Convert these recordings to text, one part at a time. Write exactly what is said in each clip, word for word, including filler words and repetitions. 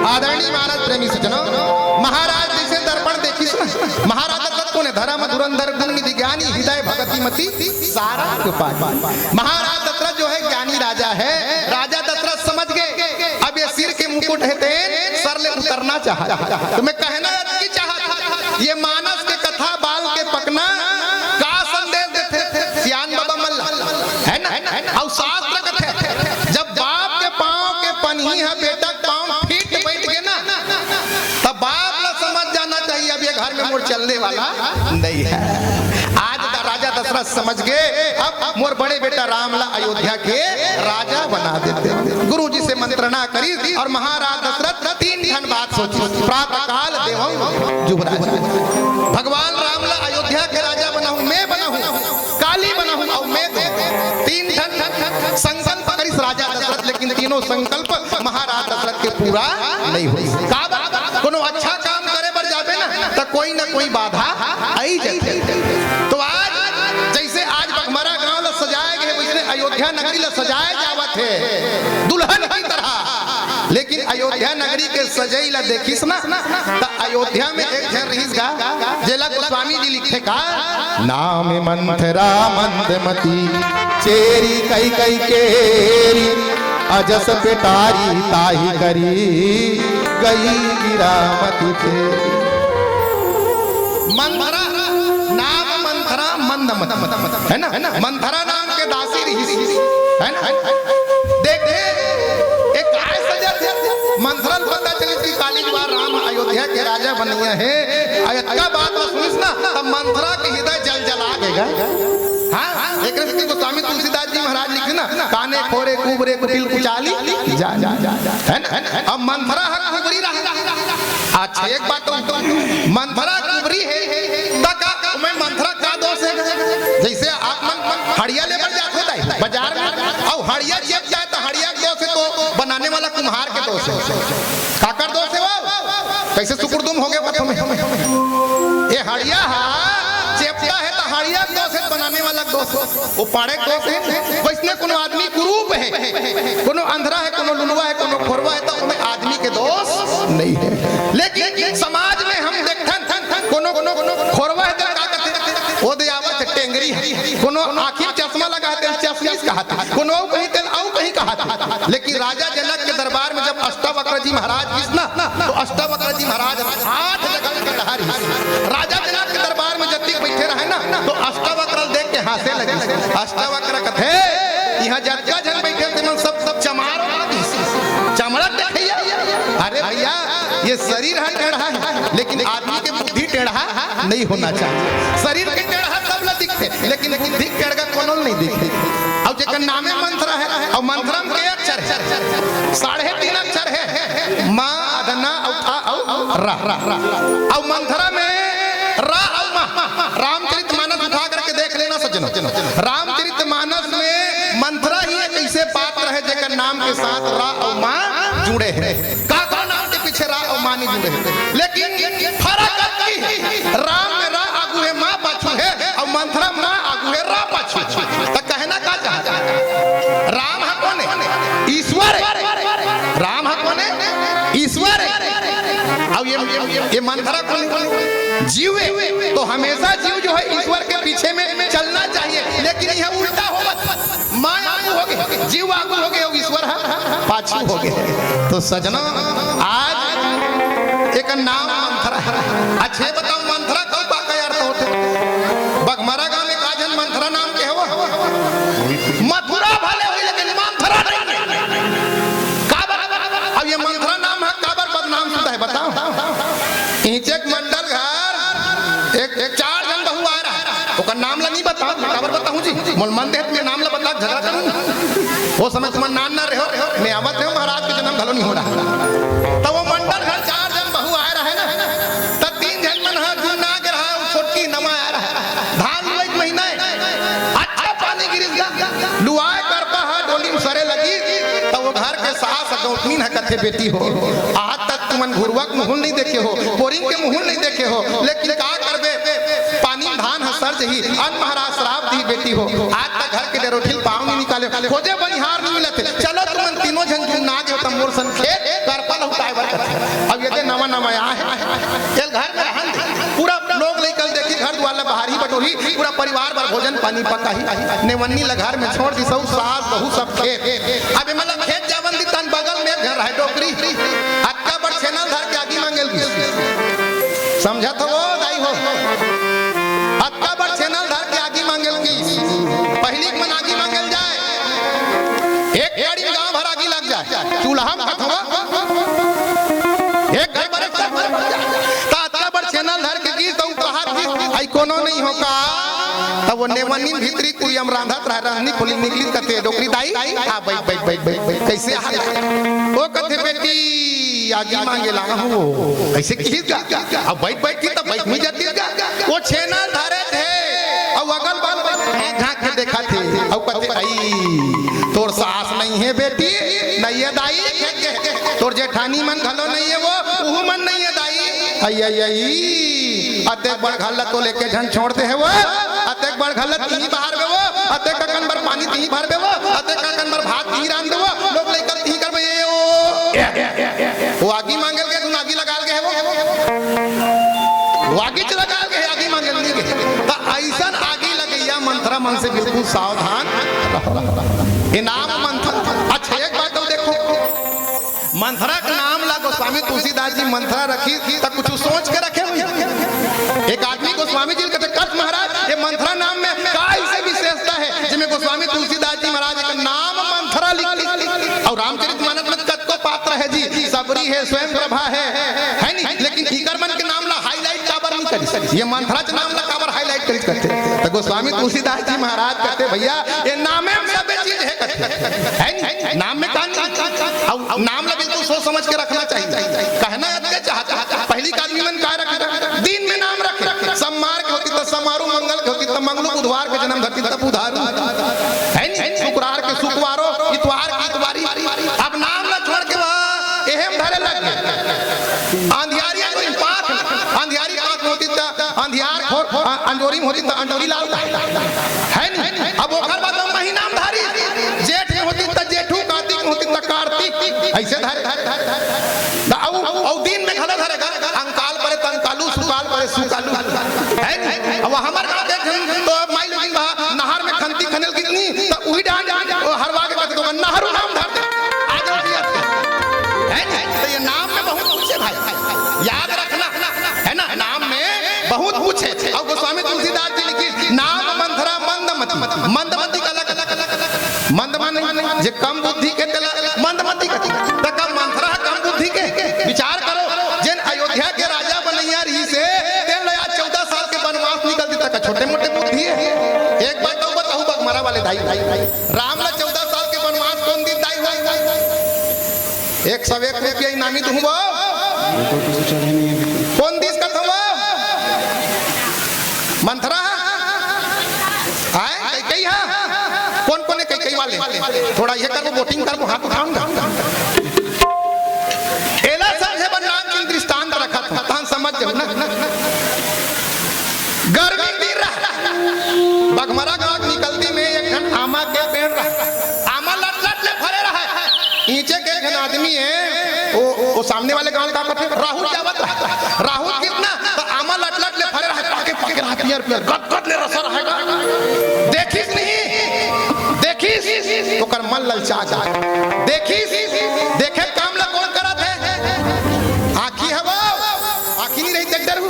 आदरणीय मानस प्रेमी सज्जनों, महाराज जइसे दर्पण देखिस ना, महाराज दशरथ कोन हे? धर्म धुरंधर गुण निधि ज्ञानी, हृदय भगति मति सारंग पानी। महाराज दशरथ जो है ज्ञानी राजा है। राजा दशरथ समझ गे, अब ये सिर के मुकुट हे तेन सर ले उतरना चाहत। त मैं कहना अतकी चाहत, ये मानस के कथा बाल के पकना का संदेश देथे सियान बाबा मन ला, है ना? अउ शास्त्र कथे, जब बाप के पाँव के पनही ह बेटा के पाँव फिट बइठ गे ना, तब बाप ला समझ जाना चाहिए, अब ये घर में मोर चलने वाला नहीं है। आज द-, राजा दशरथ समझ गे, अब मोर बड़े बेटा राम ला अयोध्या के राजा बना देते। गुरु जी से मंत्रणा करिस अउ महाराज दशरथ तीन ठन बात सोचिस। प्रातः काल देवौं जुवराज, भगवान राम ला अयोध्या के राजा बनाहूं, मैं बनाहूं, काली बनाहूं अउ मैं दूं। तीन ठन संकल्प करिस राजा दशरथ, लेकिन तीनों संकल्प महाराज दशरथ के पूरा नहीं होइस। काबर? कोनो अच्छा काम करे बर जाबे ना, त कोई ना कोई बाधा आई जाथे। तो आज जइसे आज बघमरा गांव ला सजाए गे हे, वइसने अयोध्या नगरी ला सजाए जावत हे दुल्हन की तरह। लेकिन अयोध्या नगरी के सजई ला देखिस ना, त अयोध्या में एक झन रहिस गा, जेला गोस्वामी जी लिखथे का, नाम मंथरा मंदमती, चेरी कई कई केरी, अजस पेटारी ताहि करी, गई गिरामती फेरी। मंथरा, नाम मंथरा मंदमती, है ना? मंथरा नाम के दासी रहिस, है ना? देखे, एक काय सजा थे, मंथरा ल पता चलिस कि काली बार राम अयोध्या के राजा बनइया हे। अउ अतका बात ला सुनिस ना, तब मंथरा के हृदय जल जला गे गा। हाँ, एकरे सेती गोस्वामी तुलसीदास जी महाराज लिखे ना, काने खोरे कुबरे कुटिल कुचाली, जा, जा, जा, जा। है ना? अब मंथरा ह कुबरी रहा। अच्छा, एक बात तो, मंथरा कुबरी हे, त का मैं मंथरा का दोष हे? जइसे आप मन हड़िया ले बर जात हो दाई बाजार में, अउ हड़िया चेप जाए त हड़िया के दोष हे तो बनाने वाला कुम्हार के दोष हे? काकर दोष हे वो? कइसे सुकुरदुम हो गे प्रथम में? ये हड़िया हा चेपता हे त हड़िया के दोष हे, बनाने वाला के दोष हे? वो पाड़े के दोष हे? वइसने कोनो आदमी कुरूप हे, कोनो अंधरा हे, कोनो लुलवा हे, कोनो खोरवा हे, त ओमे आदमी के दोष नहीं हे। लेकिन समाज में हम देखथन, कोनो, कोनो, कोनो खोरवा हे त का कथे? ओ दे आवत हे, टेंगरी हे। कोनो आँखी में चश्मा लगा हे त चश्मीस कहाथे, कोनो अउ कहीं त अउ कहीं कहाथे। लेकिन राजा जनक के दरबार में जब अष्टावक्र जी महाराज गिस ना, तो अष्टावक्र जी महाराज आठ जगह के टेढ़ा रहिस। राजा जनक के दरबार में जतिक बइठे रहे ना, तो अष्टावक्र ल देख के हाँसे लगिस। अष्टावक्र कथे, इहाँ जतका झन बइठे ते मन सब, सब चमार हो गिस। चमड़ा देखइया। अरे भइया, ये शरीर ह टेढ़ा हे, लेकिन आदमी के बुद्धि टेढ़ा नहीं होना चाहिए। शरीर के टेढ़ा सब ला दिखथे, लेकिन बुद्धि के टेढ़ा कोनो ल नहीं दिखथे। अउ जेकर नामे मंथरा हे, अउ मंथरा में के अक्षर हे? साढ़े तीन अक्षर हे, मा, अदना, अउ, आ, अउ, रा। अउ मंथरा में रा अउ मा। रामचरित मानस उठा करके देख लेना सज्जनों, रामचरित मानस में मंथरा ही एक अइसे पात्र हे, जेकर नाम के साथ रा अउ मा जुड़े हे। काकरो नाम के पीछे रा अउ मा नइ जुड़े हे, लेकिन फरक अतकी हे, राम में रा आगू हे, मा पाछू हे, अउ मंथरा मा आगू हे, रा पाछू हे। त कहना का चाहत हे? राम ह कोन हे? ईश्वर हे। राम ह कोन हे? ईश्वर हे। अउ ये, ये, ये मंथरा कोन हे? जीव हे। तो हमेशा जीव जो हे ईश्वर के पीछे में चलना चाहिए, लेकिन इहाँ उल्टा होवत हे। माँ आगू हो गे, जीव आगू हो गे, अउ ईश्वर ह पाछू हो गे। तो सज्जनों, आज एकर नाम मंथरा हे। अच्छा बताओ, मंथरा कब का अर्थ होथे? बघमरा गांव में का झन मंथरा नाम के हवय? मथुरा भले होही, लेकिन मंथरा नहीं। काबर? अब ये मंथरा नाम ह काबर बदनाम सुनता हे, बताओ। इचक मंडल घर एक, एक चार झन बहू आए रहा, ओकर नाम ला नहीं बता, काबर बताहूँ जी, मोला मन देहे त मैं नाम ला बता, झगड़ा करूँ। वो समय तुमन नान ना रहे हो, मैं आवत रहे हो, महाराज के जनम घलो नहीं हो रहा। त वो मंडल घर चार झन बहू आए रहे ना, त तीन झन मन ह जुन्ना गे रहा, वो छोटकी नवा आए रहा, धान लुवई के महीना हे, अच्छा पानी गिरिस गा, लुवाए करपा ह डोली में सरे लगी, त वो घर के सास गौतमीन ह कथे, बेटी हो, आज तक तुमन घुरवा के मुँह ल नहीं देखे हो, बोरिंग के मुँह ल नहीं देखे हो, लेकिन का करबे, पानी धान ह सर जही, अन महाराज श्राप दी बेटी हो, आज तक घर के डेरोठी ल पाँव नहीं निकाले, खोजे बनिहार नहीं मिलत हे, चलो तुमन तीनों झन जुन्ना गे हो त मोर सन खेत करपा ल उठाए अब ये दे नवा नवा आए हे, एला घर में रहन दे। पूरा लोग लइका ल देखही, घर दुवार ला बहारही बटोरही, पूरा परिवार बर भोजन पानी पकाही। नेवन्नी ला घर में छोड़ दिस, अउ सास बहू सब खेत। अब एमन ला खेत जावन दिस, तहान बगल में एक घर हे डोकरी, अतका बड़ छेना ल धर के आगी मांगे ल गिस। समझत हव दाई हो? अतका बड़ छेना ल धर के आगी मांगे ल गिस। पहिली के मन आगी मांगे ल जाय, एक गाड़ी में गांव भर आगी लग जाय, चूल्हा में कथवा, एक घर बर एक सब घर बर जाय। त अतका बड़ छेना ल धर के गिस, त ऊ कहात गिस, "आई कोनो नइ हो का?" त ओ नेवन्नी भीतरी कुरिया म रांधत रहे, रहनी खोली निकलिस, कथे, "डोकरी दाई, आ बइठ, बइठ, बइठ, बइठ, बइठ, कइसे आहा?" ओ कथे, "बेटी, आगी मांगे ल आए हंव।" कइसे किहिस गा? अब बइठ, बइठ किहिस त बइठ नइ जातिस गा। ओ छेना ल धरे हे, अउ अगल बगल झांक के देखत हे, अउ कथे, "आई, तोर सास नइ हे बेटी, नइ हे दाई, तोर जेठानी मन घलो नइ हे वो, उहू मन नइ हे दाई। आई, आई, आई, अतेक बड़ घर ला तोला एके झन छोड़ दे हे वो, अतेक बड़ घर ला तिहीं बहारबे वो, अतेक अकन बर पानी तिहीं भरबे वो, अतेक अकन बर भात तिहीं रांधबे वो, लोग लइका ल तिहीं करबे ये वो।" ओ आगी मांगे ल गे, धुन आगी लगा ल गे हे वो। ओ आगीच लगा ल गे हे, आगी मांगे ल नइ गे। त अइसन आगी लगइया मंथरा मन से बिल्कुल सावधान रहो। ये नाम मंथरा। अच्छा, एक बात अउ देखो, मंथरा के नाम ला गोस्वामी तुलसीदास जी मंथरा रखिस, त कुछु सोच के रखे होही। एक आदमी गोस्वामी जी ल कथे, "कस महाराज, ये मंथरा नाम में का अइसे विशेषता हे, जेमे गोस्वामी तुलसीदास जी महाराज के नाम मंथरा लिख दिस?" अउ रामचरित मानस में कतको पात्र हे जी, सबरी हे, स्वयं प्रभा हे, हे नी? लेकिन इकर मन के नाम ला highlight काबर नइ करिस? ये मंथरा के नाम ला काबर highlight करिस कथे? त गोस्वामी तुलसीदास जी महाराज कथे, "भइया, ये नामे में सबे चीज हे," कथे, हे नी? नाम में का नइ? अउ नाम ला बिल्कुल सोच समझ के रखना चाहिए। कहना अतके चाहत, पहिली के आदमी मन काय रखे? दिन में नाम रखे। सोमवार के होतिस त समारू, मंगल के होतिस त मंगलू, बुधवार के जनम धरतिस त बुधारू, हे नी? शुक्रार के शुक्वारो, इतवार के इतवारी। अब नाम ला छोड़ के वो एहे म धरे लग गे। अंधियारी अंजोरी पाँख, अंधियारी पाँख होतिस त अंधियार खोर, अ-, अंजोरी में होतिस त अंजोरी लाल, हे नी? अब ओकर बाद वो महीना म धरिस, जेठ में होतिस त जेठू, कार्तिक में होतिस त कार्तिक, अइसे धरे। त अउ, अउ दिन में घलो धरे गा, अंकाल परे त अंकालू, सुकाल परे सुकालू, हे नी? अब हमर गाँव के एक झन तो माई लोगिन बहा, नहर में खंती खने ल गिस नी, त उही डाहन, ओ हरवा के कथे, "नहरू नाम धर दे, आ जाओ भइया।" हे नी? त ये नाम में बहुत कुछ हे भाई, याद रखना, हे ना? नाम में बहुत कुछ हे। अउ गोस्वामी तुलसीदास जी लिखिस, "नाम मंथरा मंदमती।" मंदमती का अलग, अलग, अलग, अलग। मंद माने जे कम बुद्धि के तेला मंदमती कथे। त का मंथरा ह कम बुद्धि के? विचार करो, जेन अयोध्या के राजा बनइया रिहिस हे, तेन ला आज चौदह साल के बनवास निकल दिस, त का छोटे मोटे बुद्धि हे? एक बात अउ बताहूं बघमरा वाले दाई, राम ला चौदह साल के बनवास कोन दिस दाई हो? एक सौ एक रुपया इनामी दूहूं वो। कोन दिस कथंव वो? मंथरा? आय, कैकई हा? कोन कोन हे कैकई वाले? थोड़ा ये करबो, voting करबो, हाथ उठाहूं ना। एला समझे बर नाम के दृष्टांत रखत हंव, तहन समझ जाहू ना। गर्मी दिन रहा, बघमरा गांव निकलती में एक ठन आमा के पेड़ रहा, आमा लट लट ले फरे रहा। नीचे के एक ठन आदमी हे, वो, वो सामने वाले गांव का कथे, राहुल जावत रहा। राहुल कितना? त आमा लट लट ले फरे रहा, पाके पाके रहा, पियर पियर, गद गद ले रसा रहा। देखिस नहीं, देखिस, ओकर मन ललचा जाय। देखिस, देखे काम ला कोन करत हे? आँखी हे वो, आँखी नइ रही, देख डरहू।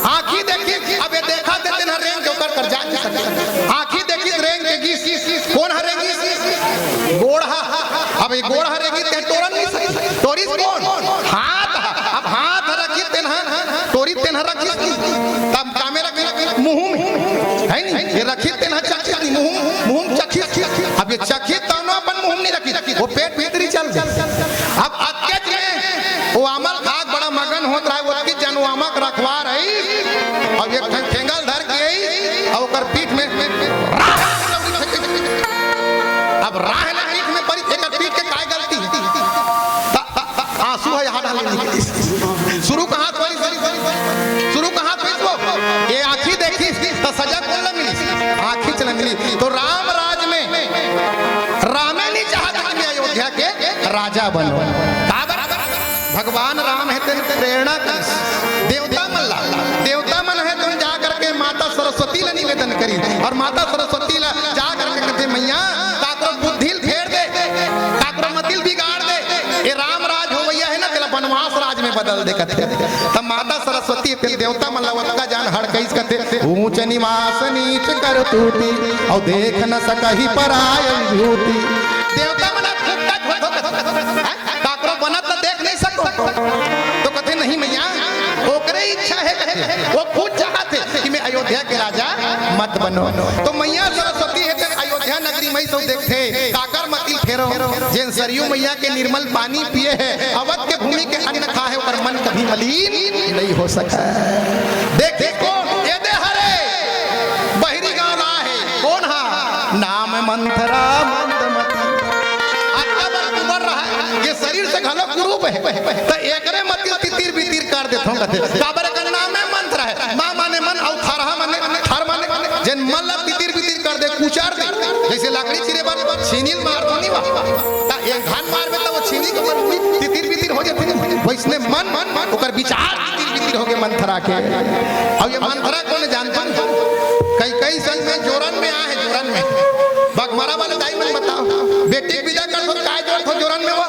आँखी देखिस, अब ये देखत हे तेन ह रेंग के ओकर कर जा नइ सके। आँखी देखिस, रेंग के गिस, कोन ह रेंगिस? गोड़ ह। अब ये गोड़ ह रेंगिस, तेन टोरन नइ सके। टोरिस कोन? हाथ ह। अब हाथ ह रखिस तेन ह, टोरिस तेन ह रखिस। तब कामे रखिस? मुहूं में। हे नी? ये रखिस तेन ह चखिस नी, मुहूं, मुहूं में चखिस। अब ये चखिस तहन अपन मुहूं में नइ रखिस। वो पेट भीतरी चल गे। अब अतकेच में वो आमा ल खाके बड़ा मगन होत रहा, ओतकेच जन वो आमा के रखवार हे। अब एक ठन ठेंगा ल धर के आई, अउ ओकर पीठ में राह लउड़ी फेंके। अब राह ले पीठ में परी, एकर पीठ के काय गलती? त, त, त, आंसू ह यहाँ डाले निकलिस। शुरू कहाँ से परी? शुरू कहाँ से परी वो? ये आँखी देखिस, त सजा कोन ला मिलिस? आँखीच ला मिलिस। तो राम राज में रामे नइ चाहत कि मैं अयोध्या के राजा बनंव। काबर? भगवान राम हे तेन प्रेरणा करिस देवता मन ला। देवता मन हे तेन जा करके माता सरस्वती ला निवेदन करिस, अउ माता सरस्वती ला जा करके कथे, "मैया, काकरो बुद्धि ल फेर दे, काकरो मति ल बिगाड़ दे, ए राम राज होवइया हे ना, तेला बनवास राज में बदल दे," कथे। तब माता सरस्वती तेन देवता मन ला ओतका जान हड़कइस कथे, "ऊंच निवास नीच करतूती, अउ देख न सकहि परायन जूती।" देवता मन ह खूब टच होत होत, हैं? काकरो बनत ल देख नहीं सको। तो कथे, "नहीं मैया, ओकरे इच्छा हे," कथे, "वो खुद चाहत हे कि मैं अयोध्या के राजा मत बनो।" तो मैया सरस्वती हे तेन अयोध्या नगरी में सब देखथे, काकर मति ल फेरो, जेन सरयू मैया के निर्मल पानी पिए हे, अवध के भूमि के अन्न खाए हे, ओकर मन कभी मलिन नहीं हो सके। देखे कोन? ए दे हरे, बहिरी गांव ला हे। कोन हा? नाम मंथरा मंदमती। अतका बड़ उमर रहा, ये शरीर से घलो कुरूप हे, त एकरे मति ल तितिर बितिर कर देथों कथे। काबर एकर नाम हे मंथरा हे। मा माने मन अउ थरहा माने, थर माने, जेन मन ला तितिर बितिर कर दे, कुचर दे। जइसे लकड़ी चीरे बर छीनी ल मारथन नहीं वा, त एक घन मारबे त वो छीनी के मन तितिर बितिर हो जाथे। वइसने मन, ओकर विचार तितिर बितिर होगे मंथरा के। अउ ये मंथरा कोन जानथन? कैकई संग में जोरन में आए हे, जोरन में। बघमरा वाले दाई मन बताओ, बेटी के बिदा करथो, काय जोरथो जोरन में वो?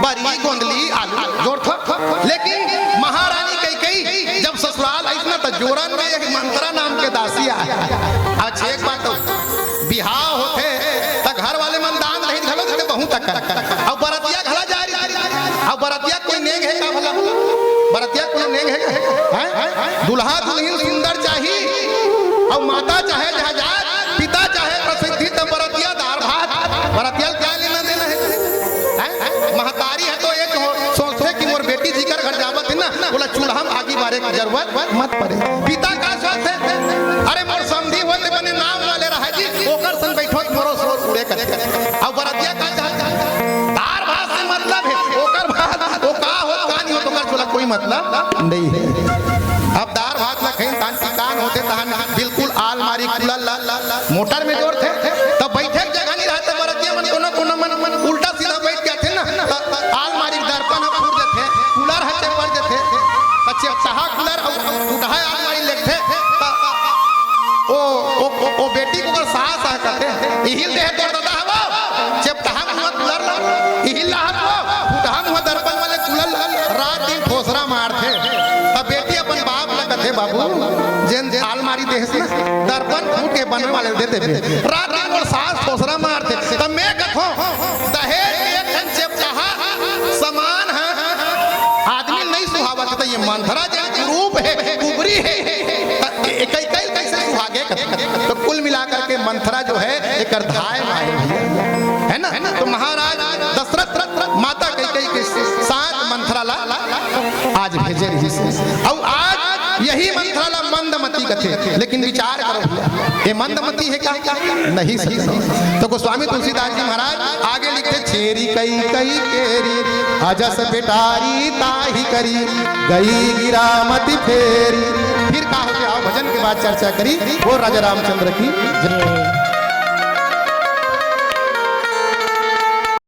बरी, गोंदली, आलू जोरथो। लेकिन महारानी कैकई जब ससुराल आइस ना, त जोरन में एक मंथरा नाम के दासी आए। अच्छा, एक बात तो, बिहाव होथे त घर वाले मन दान दहेज घलो देथे, बहुत अकन। अउ बरतिया घला जा रही, अउ बरतिया कोई नेंग हे का भला? बरतिया कोनो नेंग हे का? हैं? दुल्हा दुल्हिन सुंदर चाही, अउ माता चाहे जहाजात, पिता चाहे प्रसिद्धि, त बरतिया दार भात। बरतिया ल का लेना देना हे? हैं? महतारी हे तो ये जो सोचथे कि मोर बेटी जिकर घर जावत हे ना, ओला चूल्हा में आगी बारे के जरूरत मत पड़े। पिता का सोचथे, अरे मोर समधी होय ते बने नाम वाले रहा जी, ओकर संग बैठो त मोरो शोर उड़े करथे। अउ बरतिया का चाहत हे? दार भात से मतलब हे, ओकर भात, वो का हो, का नहीं हो, ओकर चोला कोई मतलब नहीं हे। अब दार भात ला खाइन, तहन पिकान होथे, तहन बिल्कुल आलमारी कुलर ला, ला, ला, मोटर में जोरथे, तब बैठे के जगह नहीं रहत हे। बरतिया मन कोनो, कोनो मन, मन उल्टा सीधा बैठ के आथे ना, त आलमारी दर्पण ह फूट जथे, कुलर ह चेपट जथे, त चेपटहा कुलर अउ टूटहा आलमारी लेगथे, त ओ, ओ, ओ, ओ बेटी के ओकर सास ह कथे, "इही ल दे हे तोर ददा ह वो, चेपटहा मुँहा कुलर ला, इही ल ला ह वो, टूटहा मुँहा दर्पण वाले कुलर ला।" रात दिन ठोसरा मारथे। त बेटी अपन बाप ला कथे, "बाबू, जेन, जेन आलमारी दे हस ना, दर्पण फूट के बनवे वाले ल दे देबे।" रात दिन मोर सास ठोसरा मारथे। त मैं कथों, दहेज एक ठन चेपटहा समान हे, आदमी नहीं सुहावत, त ये मंथरा जेन कुरूप हे, कुबरी हे, त ए-, कैकई ल कैसे सुहागे? तो कुल मिलाकर के मंथरा जो हे, एकर धाय माय हे, है ना? तो महाराज दशरथ माता कैकई के साथ मंथरा ला आज भेजे रहिस हे। अउ आज यही मंथरा ला मंदमती कथे, लेकिन विचार करो भैया, ये मंदमती हे का? नहीं सकती। तो गोस्वामी तुलसीदास जी महाराज आगे लिखथे, "छेरी कैकई केरी, अजस पेटारी ताहि करी, गई गिरा मति फेरी।" फिर का होथे? आओ भजन के बाद चर्चा करी। बोल राजा रामचंद्र की जय।